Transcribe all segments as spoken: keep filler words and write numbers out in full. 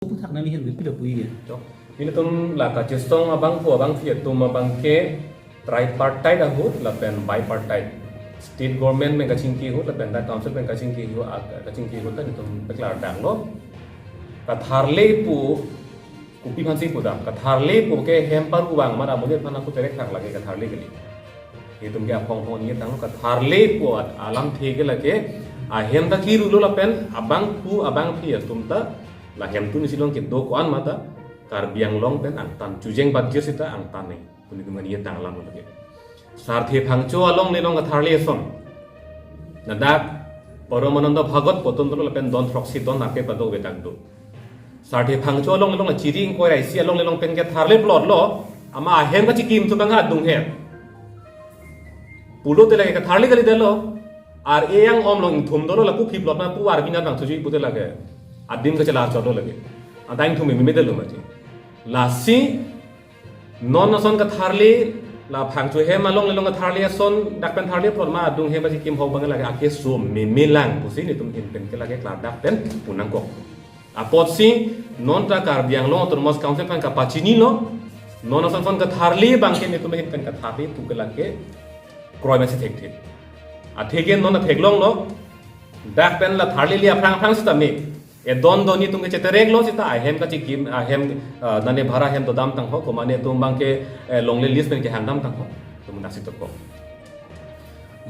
Pu thak nangli hin pi lapu-i ke. Chok. Ilitum la kachesong abangpo abangphi atum abangke tripartite ahut lapen bipartite. State government pen kachingki ahut lapen dak council pen kachingki ahut, kachingki ahut ta ilitum paklardaklo. Katharle pu kopi aphansi pudam. Katharle pu ke hem paruvang mara amonit aphan ako terek thak lake katharle kali. Itum ke aphong phong ni tang katharle pu at alamthe ke lake ahem ta kirulo lapen abangpo abangphi atum ta la hemtun isi along kedo ko-an mata Karbi Anglong pen angtan chujeng batjir sita angtan ne. Kuni kuni ye tang alam lake. Sarthe Phangcho alongle along katharle ason. Ladak Paramananda Bhagat pu atum dolo lapen don throksi don ape padok vetak do. Sarthe Phangcho alongle along la chiri ingkoi ra isi alongle along pen katharle plot lo. Amat ahem kachikim atum abang adung he. Pulote lake katharle kalidetlo. Ar-e yang om along ingthum dolo lapu phli plot ma pu arbi nat bang thuji pute lake. Adim kachelachot lo lake. Anta ingthum meme detlo mati. Lasi non ason katharle la Phangcho hem alongle along katharle ason dak pen tharle plot ma adung hem kachikim ahok abang lake akeso memelang pusi nelitum ahin pen ke lake klardak pen pu nangkok. Apotsi non ta Karbi Anglong Autonomous Council aphan kapachinilo, non ason ason katharle abangke nelitum ahin pen katharle pu ke lake kroi masi thekthe. Atheke non atheklonglo, dak pen la tharlele aphrang aphrang sita me. Edon don nelitum ke chetereklo sita ahem kachikim, ahem, ah, nane bhara hem dodam tangho, komatne atum abangke, eh, longle list pen kehangdam tangho. Itum nasi toko.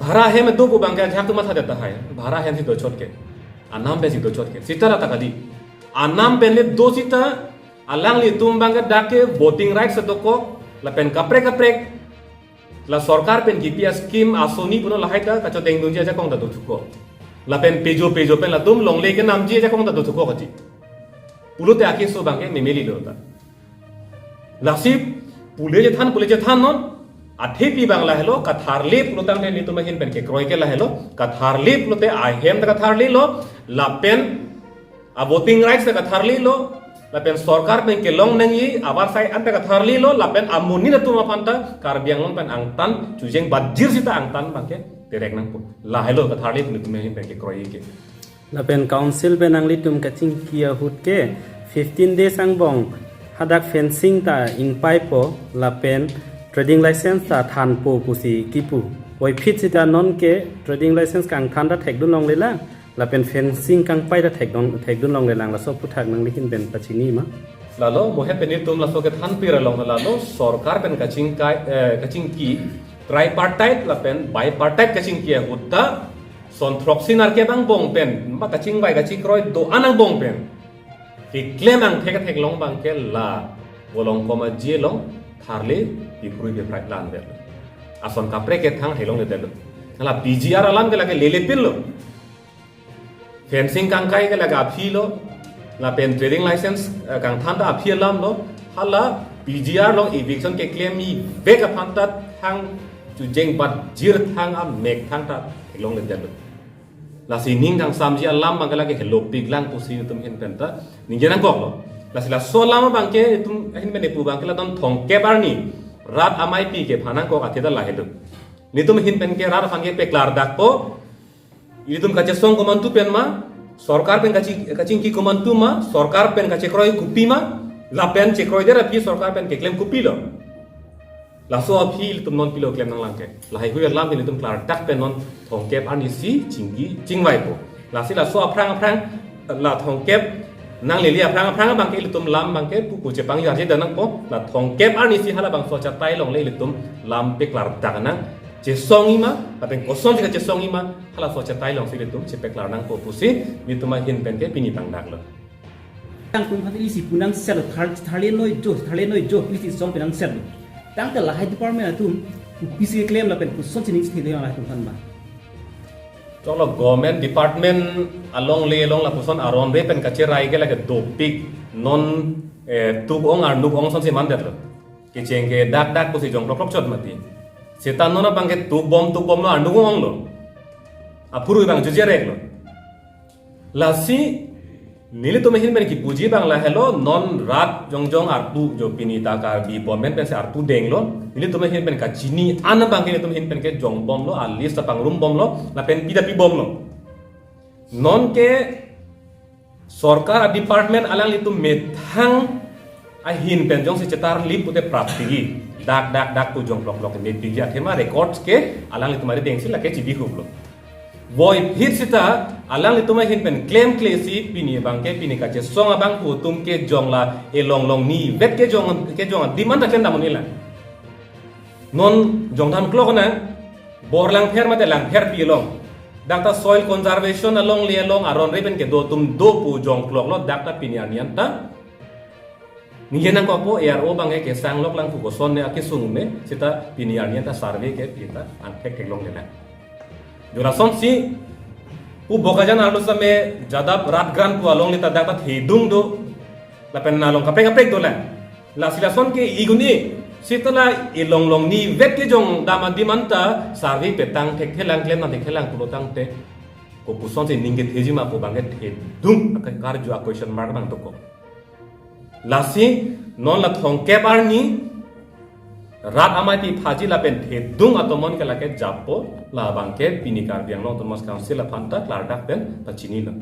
Bhara hem do pu abangke ajak atum matha det tahai. Bhara hemsi dochot ke. Anam pensi dochot ke. Sita la ta kali. Anam pen le do sita alanglitum abangke dak ke voting rights dokok lapen kaprek kaprek la sorkar pen kipi a-scheme asoni puno lahai ta kachodeng dunji ajakong ta dothuko. Lapen pejo pejo pen latum longle kenamji ajakong ta dothuko kati. Pulote akeso abangke memelilo ta. Lasi pule chethan, pule chethan non. Athepi abang lahelo, katharle pulo tangte nelitum ahin pen kekroi ke lahelo, katharle pulote ahem ta katharlelo, lapen a-voting rights ta katharlelo, lapen sorkar pen kelong nangji avarsai anta katharlelo, lapen amonit atum aphan ta Karbi Anglong pen angtan chujeng batjir sita angtan abangke terek nangpo. Lahelo katharle pu nelitum ahin pen kekroi ke. Lapen council pen nanglitum kachingki ahut ke fifteen days angbong hadak fencing ta ingpaipo lapen trading license ta thanpo pusi kipu. Puvoiphit sita non ke trading license kangthan ta thekdun longlelang lapen fencing kangpai ta thekdun, thekdun longlelang, laso aphuthak nangli ahin pen pachini ma? Lalo, mohe pen nelitum laso kethan pira long lalo, sorkar pen kachingkai, eh, kachingki, tripartite lapen bipartite kachingki ahut ta, son throksi nerkep angbong pen, ma kachingvai kachikroi do-an angbong pen. Keklem angthek theklong abangke la Volongkom Aji along tharle piphurui piphrai lan det. Ason kaprek kethang helong le det. La P G R alam ke lake lelepinlo. Fencing kangkai ke lake aphi lo. Lapen trading license, eh, kangthan ta aphi alam lo. Hala P G R along eviction keklem ivek aphan ta thang chujeng batjir thang amek thang ta theklong le detlo. Lasi ning kangsamji alam abangke lake helopiklang pusi nelitum ahin pen ta ningje nangkoklo. Lasi laso alam abangke nelitum ahin pen epu abangke la don thomkep arni rat amei pi kephan nangkok athe ta lahelo. Nelitum ahin pen ke rat aphan ke paklardakpo. Ilitum kachesong komantu pen ma, sorkar pen kachi-, kachingki komantu ma, sorkar pen kachekroi kopi ma, lapen chekroidet aphi sorkar pen keklem kopilo. Laso aphi ilitum non pilo klem nanglang ke. Lahai hui alam ilitum klardak pen non thomkep arni si chingki chingvaipo. Lasi laso aphrang aphrang la thomkep nanglele aphrang aphrang abangke ilitum lam abangke pupu chepangjarje dan nangpo, la thomkep arni si halabangso achatai along le ilitum lam paklardak nang. Chesong-i ma, lapen kosonsi kachesong-i ma, halaso achatai alongsi ilitum chepaklar nangpo pusi nelitum ahin pen ke pini pangdaklo. Tang kum hati isi pu nangsetlo, thar-, tharle noi jo, tharle noi jo, isi song pen nangsetlo. Tangte lahai department atum kopisi keklem lapen kosonsi ning sithile lahai atum aphan ma? Choklo, government department alongle along lapuson aron re pen kacherai ke lake dopik non, eh, tuk ong arnuk ong asonsi mandetlo. Kecheng ke dak dak pusi jong klok klok chot mati. Seta non abangke tukbom tukbomlo, arnuk onglo. Aphurui abang jujereklo. Lasi nelitum ahin pen kipuji abang lahelo, non rat jongjong arpu jo pini ta Karbi government pensi arpu denglo. Nelitum ahin pen kachini an abangke nelitum ahin pen ke jongbomlo, a-list ta pangrumbomlo, lapen pi ta pibomlo. Non ke Sorkar a-department alanglitum methang ahin pen jongsi chetarlip pute praptigi. Dak dak dak pu jongklok klok mepigi athema records ke alanglitum ari dengsi lake chibihuplo. Voiphit sita alanglitum ahin pen klemkle si pini abangke pini kachesong abang pu atum kejong la elong long ni vet kejong kejong demand ta klem dam un-e lang. Non jongthan klok nang, bor Langpher mate Langpherpi along, dakta soil conservation alongle along aron re pen kedo atum do pu jongklok lo, dakta pini arni anta ningje nangkokpo, A R O abangke kesang lok lang pu koson ne akesung ne sita pini arni anta survey ke pita angthek theklongle lang. Jo lasonsi pu Bokajan arlo same Jadap Rat Grant pu alongle ta dakta thedung do, lapen along kaprek kaprek do lang. Lasi lason ke igun-e, sita la elong long ni vet kejong dam a-demand ta survey petang thekthelang, klem nang thekthelang pulo tangte, kopusonsi ning kethejima pu abangke thedung ake karju a-question mark abang dokok. Lasi non la thomkep arni rat amei pi phaji lapen thedung atomon ke lake jappo, labangke pini Karbi Anglong Autonomous Council aphan ta klardak pen pachinilo.